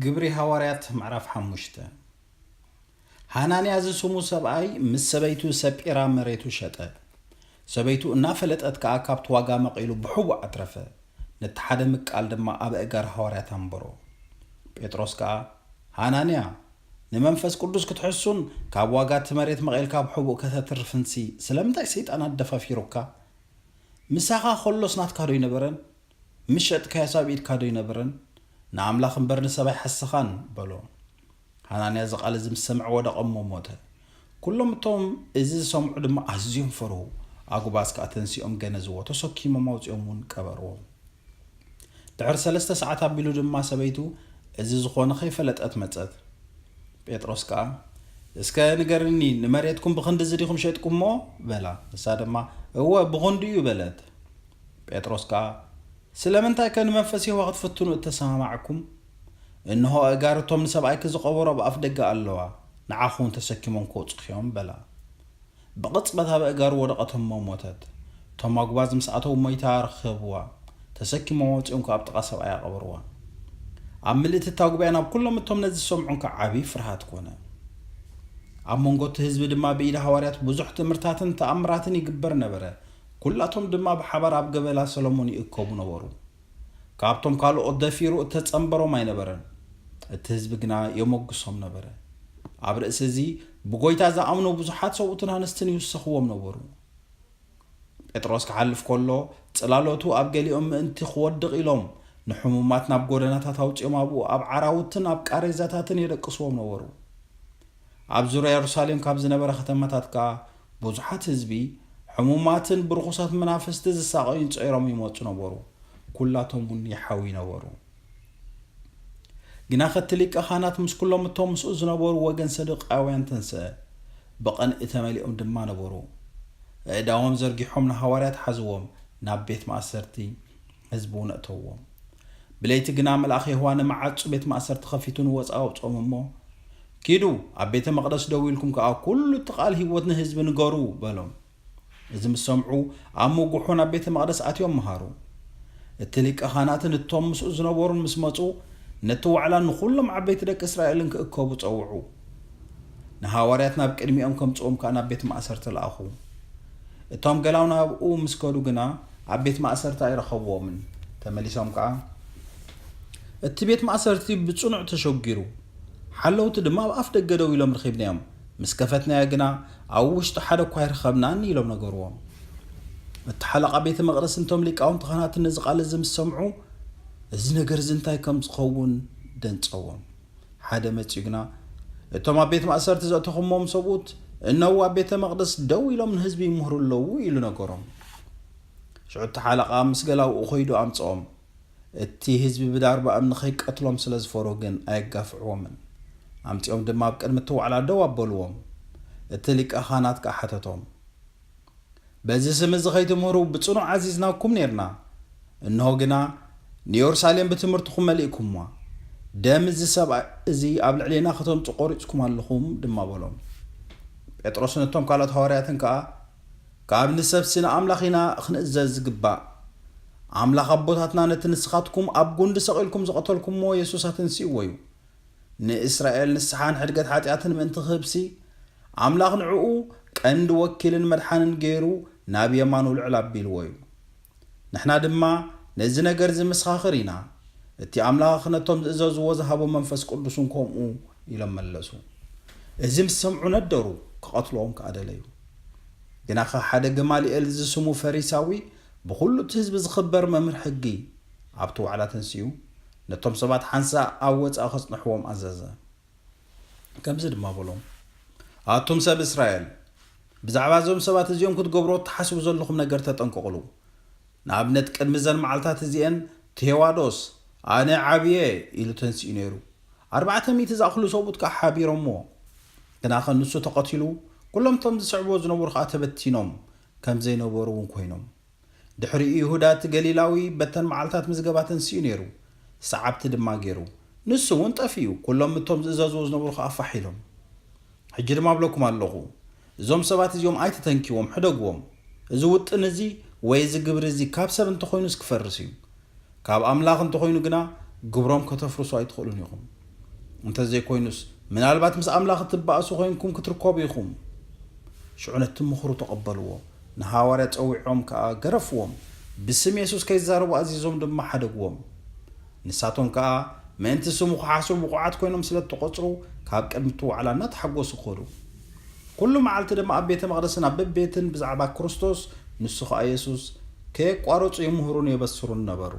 ግብሪ ሃዋርያት ምዕራፍ ሓሙሽተ። ሃናንያ ዝስሙ ሰብኣይ ምስ ሰበይቱ ሰጲራ መሬቱ ሸጠ። ሰበይቱ እናፈለጠት ከኣ ካብቲ ዋጋ መቒሉ ብሕቡእ ኣትረፈ። ነቲ ሓደ ምቃል ድማ ኣብ ኣእጋር ሃዋርያት ኣንበሮ። ጴጥሮስ ከኣ፣ "ሃናንያ፣ ንመንፈስ ቅዱስ ክትሕሱን ካብ ዋጋ እቲ መሬት መቒልካ ብሕቡእ ከተትርፍንሲ ስለምንታይ ሰይጣን ኣደፋፊሩካ? ምሳኻ ከሎስ ናትካ ዶ ኣይነበረን? ምስ ሸጥካዮስ ኣብ ኢድካ ዶ ኣይነበረን? ንኣምላኽ እምበር ንሰብ ኣይሓሰኻን" በሎ። ሃናንያ እዚ ቃል እዚ ምስ ሰምዐ ወደቐ እሞ ሞተ። ኩሎም እቶም እዚ ዝሰምዑ ድማ ኣዝዮም ፈርሁ። ኣጉባዝ ከኣ ተንሲኦም ገነዝዎ፣ ተሰኪሞም ኣውጺኦም እውን ቀበርዎ። ድሕሪ ሰለስተ ሰዓት ኣቢሉ ድማ ሰበይቱ እዚ ዝኾነ ከይፈለጠት መጸት። ጴጥሮስ ከኣ፣ "እስከ ንገርኒ፣ ንመሬትኩም ብኽንድዚ ዲኹም ሸጥኩሞ?" በላ። ንሳ ድማ፣ "እወ፣ ብኽንዱ እዩ" በለት። ጴጥሮስ ከኣ፣ "ስለምንታይከ ንመንፈስ የሆዋ ክትፍትኑ እተሰማማዕኩም? እንሆ፣ ኣእጋር እቶም ንሰብኣይኪ ዝቐበሩ ኣብ ኣፍ ደገ ኣለዋ፣ ንዓኺ እውን ተሰኪሞም ክወጹኺ እዮም" በላ። ብቕጽበት ኣብ ኣእጋሩ ወደቐት እሞ ሞተት። እቶም ኣጉባዝ ምስ ኣተዉ ሞይታ ረኸብዋ። ተሰኪሞም ኣውጺኦም ከኣ ኣብ ጥቓ ሰብኣያ ቀበርዋ። ኣብ ምልእቲ እታ ጉባኤን ኣብ ኩሎም እቶም ነዚ ዝሰምዑን ከኣ ዓብዪ ፍርሃት ኮነ። ኣብ መንጎ እቲ ህዝቢ ድማ ብኢድ ሃዋርያት ብዙሕ ትእምርታትን ተኣምራትን ይግበር ነበረ። ኩላቶም ድማ ብሓባር ኣብ ገበላ ሰሎሞን ይእከቡ ነበሩ። ካብቶም ካልኦት ደፊሩ እተጸንበሮም ኣይነበረን። እቲ ህዝቢ ግና የሞግሶም ነበረ። ኣብ ርእሲ እዚ ብጎይታ ዝኣምኑ ብዙሓት ሰብኡትን ኣንስትን ይውሰኽዎም ነበሩ። ጴጥሮስ ክሓልፍ ከሎ ጽላሎቱ ኣብ ገሊኦም ምእንቲ ክወድቕ ኢሎም ንሕሙማት ናብ ጎደናታት ኣውጺኦም ኣብኡ ኣብ ዓራውትን ኣብ ቃሬዛታትን የደቅስዎም ነበሩ። ኣብ ዙርያ የሩሳሌም ካብ ዝነበረ ከተማታት ከኣ ብዙሓት ህዝቢ፣ ሕሙማትን ብርኹሳት መናፍስቲ ዝሳቐዩን ጾይሮም ይመጹ ነበሩ። ኩላቶም እውን ይሓዊ ነበሩ። ግናኸ እቲ ሊቀ ካህናት ምስ ኩሎም እቶም ምስኡ ዝነበሩ ወገን ሰዱቃውያን ተንስአ፣ ብቐንኢ ተመሊኦም ድማ ነበሩ። ኣእዳዎም ዘርጊሖም ንሃዋርያት ሓዝዎም፣ ናብ ቤት ማእሰርቲ ህዝቢ እውን ኣእተውዎም። ብለይቲ ግና መልኣኽ የሆዋ ንመዓጹ ቤት ማእሰርቲ ኸፊቱ ንወጻኢ ኣውጽኦም እሞ፣ "ኪዱ፣ ኣብ ቤተ መቕደስ ደው ኢልኩም ከኣ ኩሉ እቲ ቃል ህይወት ንህዝቢ ንገሩ" በሎም። እዚ ምስ ሰምዑ፣ ኣብ ምጉሑ ናብ ቤተ መቕደስ ኣትዮም መሃሩ። እቲ ሊቀ ካህናትን እቶም ምስኡ ዝነበሩን ምስ መጹ፣ ነቲ ዋዕላ ንኹሎም ዓበይቲ ደቂ እስራኤልን ክእከቡ ጸውዑ። ንሃዋርያት ናብ ቅድሚኦም ከምጽኦም ከኣ ናብ ቤት ማእሰርቲ ለኣኹ። እቶም ገላው ናብኡ ምስ ከዱ ግና፣ ኣብ ቤት ማእሰርቲ ኣይረኸብዎምን። ተመሊሶም ከኣ፣ "እቲ ቤት ማእሰርቲ ብጽኑዕ ተሸጒሩ፣ ሓለውቲ ድማ ኣብ ኣፍ ደገ ደው ኢሎም ረኺብናዮም። ምስ ከፈትናዮ ግና፣ ኣብ ውሽጡ ሓደ እኳ ኣይረኸብናን" ኢሎም ነገርዎም። እቲ ሓለቓ ቤተ መቕደስን እቶም ሊቃውንቲ ካህናትን ነዚ ቃል እዚ ምስ ሰምዑ፣ እዚ ነገር እዚ እንታይ ከም ዝኸውን ደንጸዎም። ሓደ መጺኡ ግና፣ "እቶም ኣብ ቤት ማእሰርቲ ዘእተኹሞም ሰብኡት እነዉ ኣብ ቤተ መቕደስ ደው ኢሎም ንህዝቢ ይምህሩ ኣለዉ" ኢሉ ነገሮም። ሽዑ እቲ ሓለቓ ምስ ገላውኡ ኸይዱ ኣምጽኦም። እቲ ህዝቢ ብዳርባ እምኒ ኸይቀትሎም ስለ ዝፈርሁ ግን ኣየጋፍዕዎምን። ኣምጺኦም ድማ ኣብ ቅድሚ እቲ ዋዕላ ደው ኣበልዎም። እቲ ሊቀ ካህናት ከኣ ሓተቶም፣ "በዚ ስም እዚ ኸይትምህሩ ብጽኑዕ ኣዚዝናኩም ኔርና። እንሆ ግና ንየሩሳሌም ብትምህርትኹም መሊእኩምዋ። ደም እዚ ሰብኣይ እዚ ኣብ ልዕሌና ከተምጹ ቈሪጽኩም ኣለኹም" ድማ በሎም። ጴጥሮስን እቶም ካልኦት ሃዋርያትን ከኣ፣ "ካብ ንሰብሲ ንኣምላኽ ኢና ክንእዘዝ ዝግባእ። ኣምላኽ ኣቦታትና ነቲ ንስኻትኩም ኣብ ጉንዲ ሰቒልኩም ዝቐተልኩምዎ የሱስ ኣተንሲእዎ እዩ። ንእስራኤል ንስሓን ሕድገት ሓጢኣትን ምእንቲ ክህብሲ፣ ኣምላኽ ንዕኡ ቀንዲ ወኪልን መድሓንን ገይሩ ናብ የማኑ ልዕል ኣቢልዎ እዩ። ንሕና ድማ ነዚ ነገር እዚ ምስኻኽር ኢና። እቲ ኣምላኽ ነቶም ዝእዘዝዎ ዝሃቦ መንፈስ ቅዱስን ከምኡ" ኢሎም መለሱ። እዚ ምስ ሰምዑ ነደሩ፣ ክቐትልዎም ከኣ ደለዩ። ግናኸ ሓደ ገማልኤል ዝስሙ ፈሪሳዊ፣ ብኹሉ እቲ ህዝቢ ዝኽበር መምህር ሕጊ፣ ኣብቲ ዋዕላ ተንሲኡ፣ ነቶም ሰባት ሓንሳእ ኣብ ወጻኢ ከጽንሕዎም ኣዘዘ። ከምዚ ድማ በሎም፣ "ኣቱም ሰብ እስራኤል፣ ብዛዕባ እዞም ሰባት እዚኦም ክትገብርዎ እትሓስቡ ዘለኹም ነገር ተጠንቀቑሉ። ንኣብነት፣ ቅድሚ እዘን መዓልታት እዚኤን ቴዋዶስ፣ ኣነ ዓብየ ኢሉ ተንሲኡ ነይሩ። ኣርባዕተ ሚእቲ ዝኣኽሉ ሰብኡት ከኣ ሓቢሮምዎ። ግናኸ ንሱ ተቐቲሉ፣ ኩሎም እቶም ዝስዕብዎ ዝነበሩ ከኣ ተበቲኖም፣ ከም ዘይነበሩ እውን ኮይኖም። ድሕሪኡ ይሁዳ እቲ ገሊላዊ በተን መዓልታት ምዝገባ ተንሲኡ ነይሩ፣ ሰዓብቲ ድማ ገይሩ። ንሱ እውን ጠፊኡ፣ ኩሎም እቶም ዝእዘዝዎ ዝነበሩ ከኣ ፋሕ ኢሎም። ሕጂ ድማ እብለኩም ኣለኹ፣ እዞም ሰባት እዚኦም ኣይትተንክዎም፣ ሕደግዎም። እዚ ውጥን እዚ ወይ እዚ ግብሪ እዚ ካብ ሰብ እንተኾይኑስ ክፈርስ እዩ። ካብ ኣምላኽ እንተኾይኑ ግና ግብሮም ከተፍርሱ ኣይትኽእሉን ኢኹም። እንተዘይኮይኑስ፣ ምናልባት ምስ ኣምላኽ እትባእሱ ኮይንኩም ክትርከቡ ኢኹም። ሽዑ ነቲ ምኽሩ ተቐበልዎ፣ ንሃዋርያ ጸዊዖም ከኣ ገረፍዎም። ብስም የሱስ ከይዛረቡ ኣዚዞም ድማ ሓደግዎም። ንሳቶም ከኣ ምእንቲ ስሙ ክሓስቡ ብቑዓት ኮይኖም ስለ እተቖጽሩ፣ ካብ ቅድሚ እቲ ዋዕላ እናተሓጎሱ ከዱ። ኩሉ መዓልቲ ድማ ኣብ ቤተ መቕደስን ኣብ በቤትን ብዛዕባ ክርስቶስ፣ ንሱ ኸኣ የሱስ፣ ከየቋረጹ ይምህሩን የበስሩን ነበሩ።